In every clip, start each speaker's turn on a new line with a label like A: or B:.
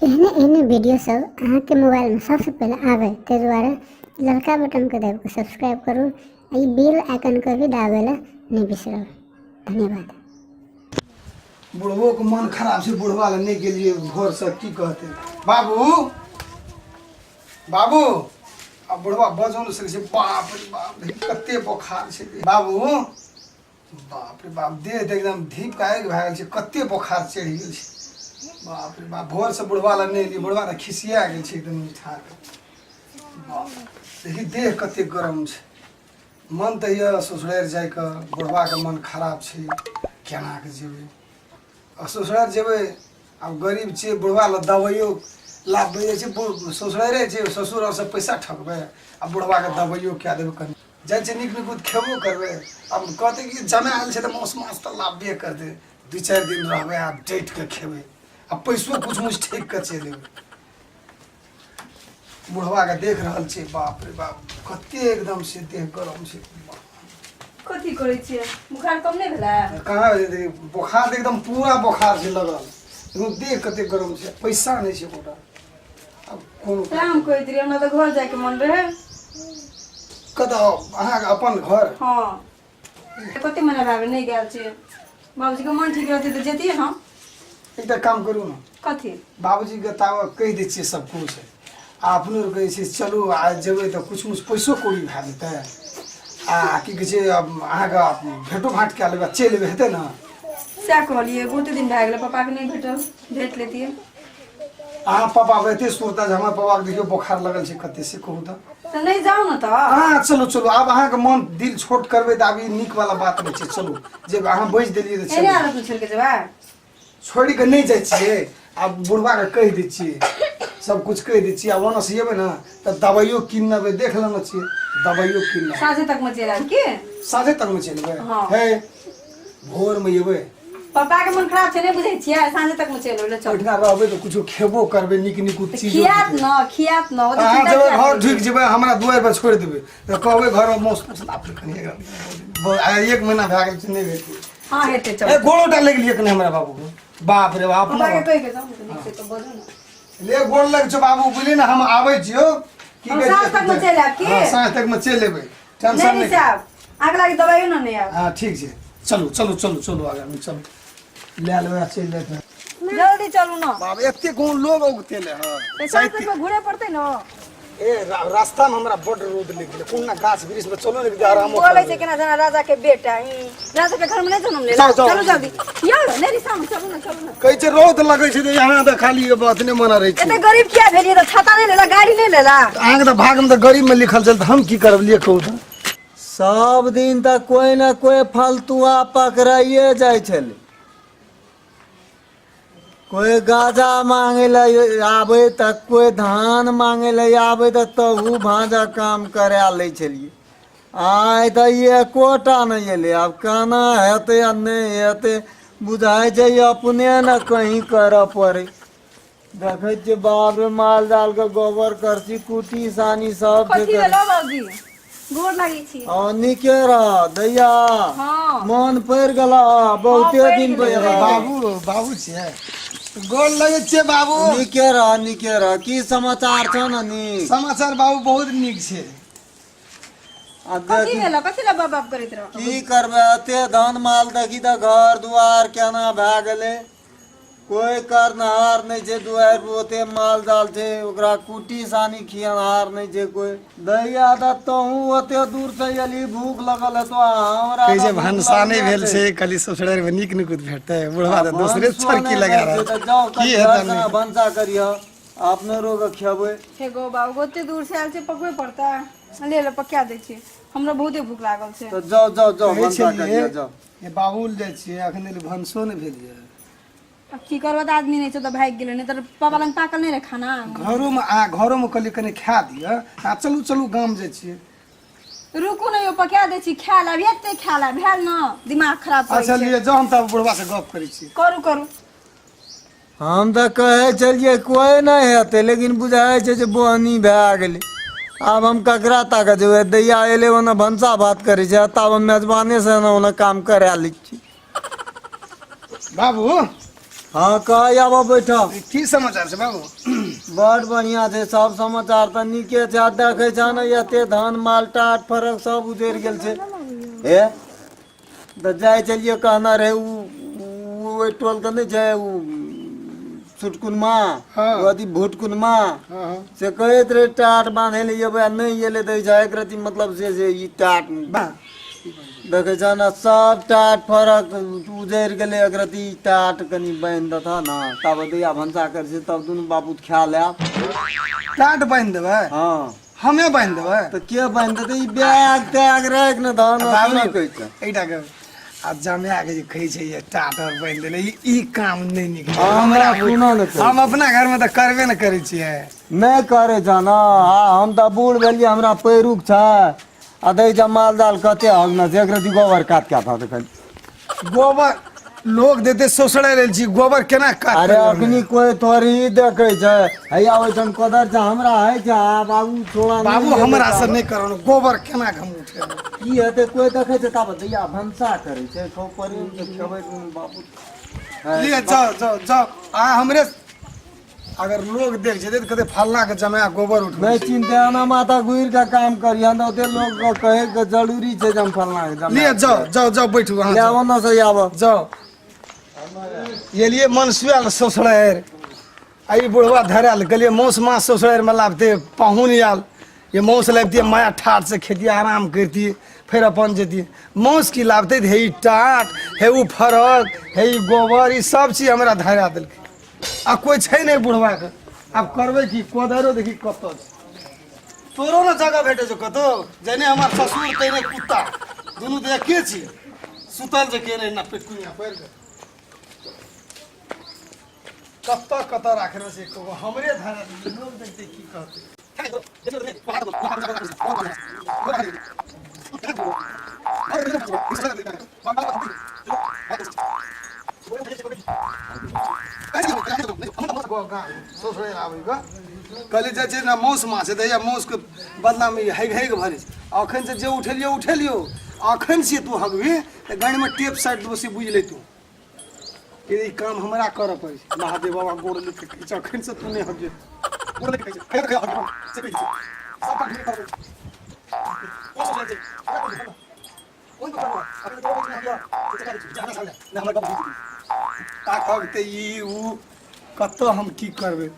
A: एहने एहने वीडियो सब अहाँके मोबाइलमे सबसँ पहिले आबै, ताहि दुआरे ललका बटनके दाबि कऽ सब्सक्राइब करू आ ई बेल आइकनके भी दाबै लए नहि बिसरब। धन्यवाद।
B: बुढ़बो के मन खराब छै, बुढ़वा लए नहि गेलियै भोरसँ, की कहतै बाबू बाबू। आ बुढ़वा बजो नहि सकै छै, बाप रे बाप रे कते बोखार छै बाबू, बाप रे बाप, देह तऽ एकदम धीप का आगि भए गेल छै, कते बोखार चढ़ि गेल छै बाप रे बाप। भोरसँ बुढ़वा लग नहि एलियै, बुढ़वा तऽ खिसिया गेल छै एकदम मीठा। बाप देखी देह कते गरम छै। मन तऽ यऽ ससुरारि जाइके, बुढ़वाके मन खराब छै, केना कऽ जेबै आ ससुरारि जेबै? आब गरीब छियै, बुढ़वा लए दबाइयो लाबबै जाइ छै, ससुरारि छै, ससुर आरसँ पैसा ठकबै आ बुढ़वाके दबाइयो कए देबै। कनि जाइ छियै नीक निकुत खेबो करबै। आब कहतै कि जमा आयल छै तऽ मौस माछ तऽ लाबबे करतै, 2-4 दिन रहबै आ डटि कऽ खेबै आ पैसो कुछ मुछ ठकि कऽ चलि एबै। बुढ़वा के देख रहल छै, बाप रे बाप कते एकदम से देह गरम छै।
C: कथी करै छियै? बुखार कम नहि भेलै?
B: कहाँ भेलै? बोखार तऽ एकदम पूरा बोखार छै लगल, एकदम देह कते गरम छै, पैसा नहि छै एकोटा। आब कोनो
C: तैं हम कहैत रहियै, हमरा तऽ घर जायके मन रहै।
B: कतऽ अहाँके अपन घर?
C: हँ, कते महीना भए गेल नहि गेल छियै। बाबूजीके मन ठीक रहतै तऽ जैतियै ने।
B: एकटा काम करू ने।
C: कथी?
B: बाबूजीके ताबत कहि दै छियै सब कुछ आ अपनो आर कहै छियै चलू आ जेबै तऽ कुछ मुछ पैसो कौड़ी भए जेतै आ की कहै छै अहाँके भेटो घाट कए लेबै आ चलि एबै, हेतै ने?
C: सएह कहलियै, बहुते दिन भए गेलै पप्पाके नहि भेटल, भेट लेतियै।
B: अहाँ पापा के एते सुरता जे हमर पापा के देखियौ बोखार लगल छै कते, से कहू तऽ।
C: तऽ नहि जाउ ने तऽ।
B: अहाँ चलू चलू, आब अहाँके मन दिल छोट करबै तऽ आब ई नीक वाला बात नहि छै। चलू जे अहाँ बजि देलियै तऽ
C: एहने
B: चलू।
C: हालत मे छोड़ि के जेबै?
B: छोड़ि कऽ नहि जाइ छियै, आब बुढ़बा के कहि दै छियै, सब कुछ कहि दै छियै आ ओना से एबै ने तऽ दबाइयो कीन लेबै, देख लेने छियै, दबाइयो कीन लेबै।
C: साँझे तक मे चलि आयब की?
B: साँझे तक मे चलि एबै?
C: हँ।
B: हे भोर मे एबै।
C: पापा के मन खराब छै, नहि बुझै छियै? साँझे तक मे चलि अबै, चलू।
B: ओहिठिना रहबै तऽ कुछो खेबो करबै, नीक नीक चीज
C: खियात न, खियात न, ओते
B: अहाँ
C: चिन्ता
B: जेबै
C: किया
B: घर
C: करै
B: ढुकि
C: छियै?
B: जेबै, हमरा दुआरि पर छोड़ि देबै तऽ कहबै घरमे मौस माछ कनि एक महीना भए गेल छै नहि भेल।
C: हँ हेतै,
B: ए
C: चलू।
B: गोड़ो टा लागि लिअ कनि हमरा बाबू के। बाप रे बाप,
C: पापा
B: अपना
C: के कहि के जाउ ने तऽ नीक से तऽ बजू ने।
B: ले गोड़ लग छौ बाबू, बुझली ने, हम आबै छियौ। की
C: हम
B: कहै
C: साँझ
B: छै?
C: तकमे चलि आयब की?
B: हँ, साँझ तकमे चलि एबै, टेंशन
C: नहि
B: नहि।
C: साहब, अहाँके लागी दबाइयो ने नहि आयब।
B: हँ ठीक छै, चलू चलू चलू चलू, आगाँ चलू, लए लेबै आ चलि जायत।
C: जल्दी चलू ने।
B: बाप एते कोन लोग औगते ले। हँ
C: तऽ साँझ तकमे घुरे पड़तै ने।
B: ए रास्ता में हमरा बड रोद लग गेलै, कोन ना गाछ वृक्ष में चलो ने आराम।
C: बोलै छै केना जेना राजा के बेटा, ई राजा के घर में नहि जन्म लेला।
B: जाउ, जाउ।
C: चलू जल्दी यौ, नहि रिसाम, चलू ने चलू ने।
B: कहै छै रौद लगै छै तऽ यहाँ तऽ खाली अथने मना रहै छै।
C: एते गरीब किया भेलियै तऽ छाता नहि लेला, गाड़ी नहि लेला?
B: अहाँके तऽ भागमे तऽ गरीब में लिखल छल तऽ हम की करब, लिए कहू तऽ।
D: सब दिन तऽ कोइ ने कोइ फलतुआ पकड़ाइए जाइ छलै, कोइ गाजा मांगे लए आबै तऽ कोइ धान मांगे लए आबै तऽ तहू भाँजा काम करा लै छलियै। आइ तऽ एकोटा नहि एलै। आब केना हेतै आ नहि हेतै, बुझाइ छै अपने ने कहीं करऽ पड़ै। देखै छियै बाप रे, माल जाल के गोबर करसी कुटी सानी सब
C: कथी भेलो बाबूजी? गोर लागै छी।
D: हँ नीके रह दैया।
C: हँ।
D: मन पड़ि गेल बहुते
C: पड़ि
D: दिन
C: गेलै।
D: पर।
B: बाबू बाबू छियै, गोर लगै छियै बाबू।
D: नीके रह नीके रह। की समाचार छौ ने नीक?
B: समाचार बाबू बहुत नीक छै।
D: आ
C: कथी
D: देखी
C: भेलो? कथी लए बाप बाप करैत रहो?
D: की करबै, एते धन माल देखी तऽ घर दुआर केना भए गेलै, कोइ करनहार नहि छै। दुआरि पर ओते माल जाल छै, ओकरा कुट्टी सानी खियनहार नहि छै कोइ। दैया तऽ तहूँ ओते दूर से एलही, भूख लगल हेतो आ हमरा
B: कहै छै
D: तऽ भूख
B: भनसा नहि
D: लगले
B: भेल
D: छै।
B: छै, कहली ससुरारि मे नीक निकुत भेटतै, बुढ़वा तऽ दोसरे
D: भनसो
B: छड़की
D: नहि
B: लगा
D: भेल छै
B: रहल
D: तऽ जाउ
B: की
D: कनि
B: हेतै?
D: घर
B: नहि
D: से भनसा करिह, अपने रोग खेबै।
C: हे गो बाबू, ओते दूर से आयल छै, पकबे पड़तै। ले ले, पका दै छी, हमरा बहुते भूख लागल छै।
D: तऽ जाउ जाउ जाउ,
B: कहै
D: भनसा
B: छलियै
D: करिह जाउ।
B: जे बाबुल जाइ छियै, एखन धरि भनसो नहि भेल यऽ।
C: आब की करबै तऽ आदमी नहि छै तऽ भागि गेलै, नहि तऽ पापा लग पाकल नहि रहै खाना।
B: घरोमे आ घरोमे कहलियै कनि खा दिअ आ चलू चलू गाम जाइ छियै।
C: रुकू ने यौ, पका दै छी, खा लेब, एते खा लेब, भेल ने? दिमाग खराब करै
B: अच्छा
C: छै।
B: लिअ जाउ, हम तऽ बुढ़वा से गप करै छी।
C: करू करू।
D: हम तऽ कहै छलियै कोइ नहि हेतै, लेकिन बुझाइ छै जे बोहनी भए गेलै। आब हम ककरा ताकऽ जेबै? दैया एलै, ओना भनसा भात करै छै, तब हम मेजबानेसँ एना ओना काम करा लै छी।
B: बाबू।
D: हाँ कह आबऽ बैठऽ।
B: की समाचार छै बाबू?
D: बड़ बढ़िया छै सब समाचार तऽ नीके छै। आ देखै छह ने एते धान माल टाट फरक सब उजड़ि गेल छै। हे तऽ जाइ छलियै कहने रहै उ उ ओहि टोलके नहि छै उ सुटकुनमा।
B: हाँ।
D: ओ अथी भुटकुनमा।
B: हाँ हाँ
D: से कहैत रहै टाट बान्है लए जेबै आ नहि एलै तऽ एक रति मतलब से जे ई टाट
B: बा
D: देखै छह ने सब टाट फरक उजड़ि गेलै। एक रति टाट कनि बान्हि देतह ने ताबे दैया भनसा करै छै तब दुनू बापूत खा लेब।
B: टाट बान्हि देबै?
D: हँ।
B: हमे बान्हि देबै?
D: तऽ के बान्हि देतै? ई बैग तैग राखि ने धान
B: बाबू
D: अपना कहै छै।
B: एहिटा के आ जमाए के जे कहै छै जे टाट आर बान्हि देलै, ई काम नहि नीक।
D: हमरा सुनऽ ने कहै।
B: हम अपना घरमे तऽ करबे ने करै छियै।
D: नहि करै छह ने। आ हम तऽ बूढ़ भेलियै, हमरा पैरुख छै आ दै छै माल जाल कते हगना छै। एक रति गोबर काट के था देखै।
B: गोबर लोग देते शोषणे लेल छी, गोबर केना काट?
D: अरे अखनी कोई थोड़ी ही देखै छै। हैया ओहिठाम कोदर छै, हमरा होइ छै। आ बाबू छोड़ा नहि
B: बाबू
D: जेतै
B: हमरा से
D: ताबे।
B: नहि करो, गोबर केना के हम उठेबै?
D: की हेतै, कोई देखै छै ताबे दैया भनसा करै छै, खूब प्रेम से खेबै दुनू बाबू।
B: लिए जाओ जाओ जाओ। आ हमरे अगर लोग देख जेतै तऽ कहतै फल्ला के जमाए गोबर उठबै
D: नहि
B: छै।
D: चिंता ना माता घुरि के काम करिहन तऽ ओते लोग के कहे के जरूरी छै जे हम फलना के जमाए।
B: लिए जाओ जाओ जाओ, बैठू अहाँ।
D: ले
B: जाओ।
D: ओना से आबऽ।
B: जाओ। ये लिए मन सुआल ससुरारि आ ई बुढ़वा धरायल गेलियै मौस मास ससुरारिमे लाबते पाहुन आयल। ये मौस लाबितियै, माया ठाठ से खेतियै, आराम करतियै, फेर अपन जैतियै। मौस की लाबते? हे ई टाट, हे उ फरक, हे ई गोबर, ई सब चीज हमरा धरा देलकै आ कोइ छै नहि बुढ़वाके। आब करबै की? कोदारो देखी कतऽ छै। तोरो ने जगह भेटै छौ कतौ। जने हमर ससुर तेने कुत्ता, दुनू तऽ एके छी। सुतल जे केने ना पेटकुनिया पड़ि गेल। कतऽ कतऽ राखने छै एको गो हमरे धरा देलकै। लोग देखतै की कहतै? कहली जाइ छै ने मौस माछ हेतै या मौसके बदलामे ई हैग हैग भरै छै। अखन से जे उठेलियौ उठेलियौ, अखन से तू हगबी तऽ गाड़ीमे टेप साटि देबौ से बुझि ले तू कि ई काम हमरा करऽ पड़ै छै। महादेव बाबा गोड़ लिख के कहै छै, अखन से तू नहि हगिए। गोड़ लिख के कहै छै, खैर खैर हगिए से कहै छै। सब काम हमरे करऽ पड़ै छै। ओ सब जाइ छै, ओहि पर करबो। अखन तो नहि हगिया, से चला दै छै, नहि हमर गप बुझि गेलै। ताक हगतै ई उ कतऽ हम की करबै?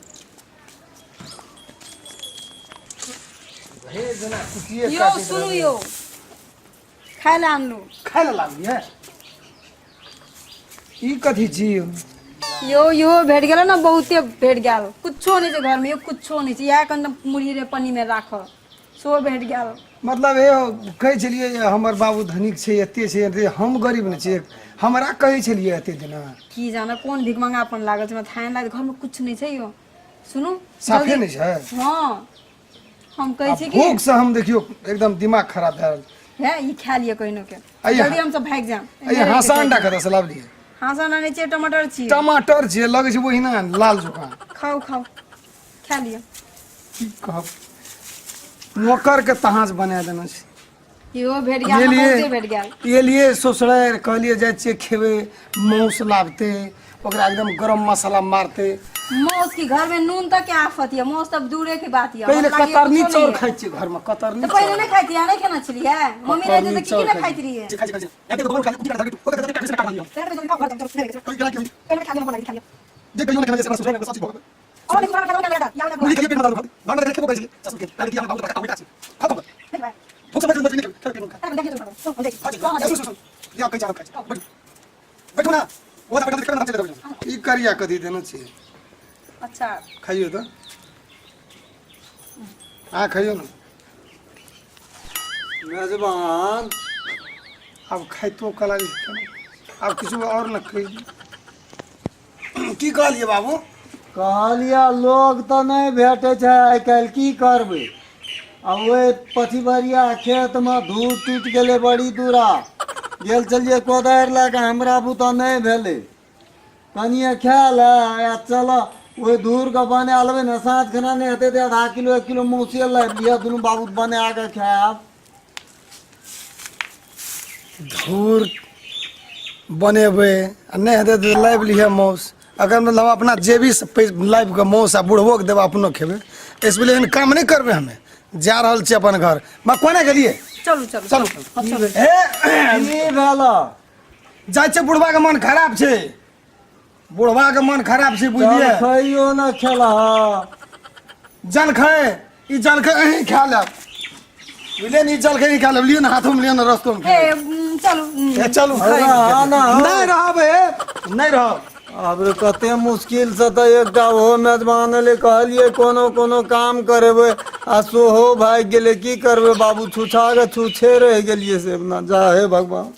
B: हे जेना कुटिए
C: यौ
B: काटैत
C: सुनू
B: रहबै।
C: यौ, खाय लए आनलू।
B: खाय लए लागलियै? ई कथी छी?
C: यौ इहो भेट गेल ने, बहुते भेट गेल। कुछो नहि छै घरमे यौ, कुछो नहि छै। इएह कनि मुरही रे पन्नीमे राखल सेहो भेट गेल।
B: मतलब हे कहै छलियै जे हमर बाबू धनिक छै, एते छै एते, हम गरीब नहि छियै। हमरा कहै छलियै एते दिना।
C: की जाने कोन भिखमंगापन लागल छै हमरा थाहे नहि लागल। घरमे कुछ नहि छै यौ। सुनू
B: साफे
C: जल्दी-
B: नहि छै।
C: हँ, हम कहै
B: आ
C: छी कि
B: भूख से हम देखियौ एकदम दिमाग खराब भए गेल।
C: हे ई खा लिअ कहिनो के।
B: अइ
C: जल्दी हमसब भागि जायब।
B: अइ हाँसा अंडा कतऽ से लाबलियै?
C: हाँसा अंडा नहि छियै, टमाटर छियै।
B: टमाटर छियै, लगै छै ओहिना लाल जकाँ।
C: खाउ खाउ, खा लिअ।
B: की कहब, नौकर के तहाज बना देने छै।
C: इहो भेट गेल ने, बहुते भेट गेल।
B: एलियै ससुरारि, कहलियै जाइ छियै खेबै, मांस लाबतै, ओकरा एकदम गरम मसाला मारतै।
C: मौस की घर में नून तक के आफत ये, मौस तब दूरे के बात ये।
B: पहिले
C: हमरा लागैए
B: कतरनी
C: कुछो
B: चाउर
C: नहीं
B: खाइ छियै घरमे, कतरनी
C: ये। तऽ पहिले
B: चाउर।
C: नहि खाइत रहियै? नहि खेने छलियै? मम्मी रहै तऽ की की नहि खाइत रहियै?
B: ई करिया कथी देने छियै?
C: अच्छा।
B: खाइयो तऽ, अहाँ खाइयो ने।
D: मेजबान।
B: आब खाइतो कला जे छै, आब किछु आओर ने कहि। की कहलियै बाबू?
D: कहलियै लोग तऽ नहि भेटै छै आइ काल्हि, की करबै? आ ओहि पछिबरिया खेतमे धूर टूटि गेलै बड़ी दूरा। गेल छलियै कोदारि लए कऽ, हमरा बुते नहि भेलै। कनिए खाय ले आ चल ओहि धूरके बना लेबै ने। साँझ खना नहि हेतै तऽ आधा किलो 1 किलो मौसे लाबि लिअ, दुनू बाबू बना कऽ खायब।
B: धूर बनेबै आ नहि हेतै तऽ लाबि लिहे माउस। अगर मतलब अपना जेबीसँ लाबि कऽ मौस आ बुढ़बोके देबै, अपनो खेबै। एहिसँ पहिले एहन काम नहि करबै। हमे जा रहल छी अपन घर। माँ, कोना गेलियै?
C: चलू चलू।
B: चलू।
C: हँ, चलू।
B: ए।
D: की भेल?
B: जाइ छै, बुढ़बाके मन खराब छै, बुढ़बाके मन खराब छै, बुझलियै?
D: खइयो न खेलहा।
B: जलखै, ई जलखै अहीं खा लेब, बुझलियै ने? ई जलखै अहीं खा लेब। लियौ ने, हाथोमे लियौ ने, रस्तोमे।
C: ए, चलू।
B: ए, चलू।
D: रहा ना हो।
B: नहि रहब, हे, नहि रहब।
D: आब रे, कते मुश्किल से तऽ एकटा ओहो मेजबान एलै। कहलियै कोनो कोनो काम करेबै आ सोहो भागि गेलै। की करबै बाबू, छुछा के छुछे रहि गेलियै से ना। जा हे भगवान।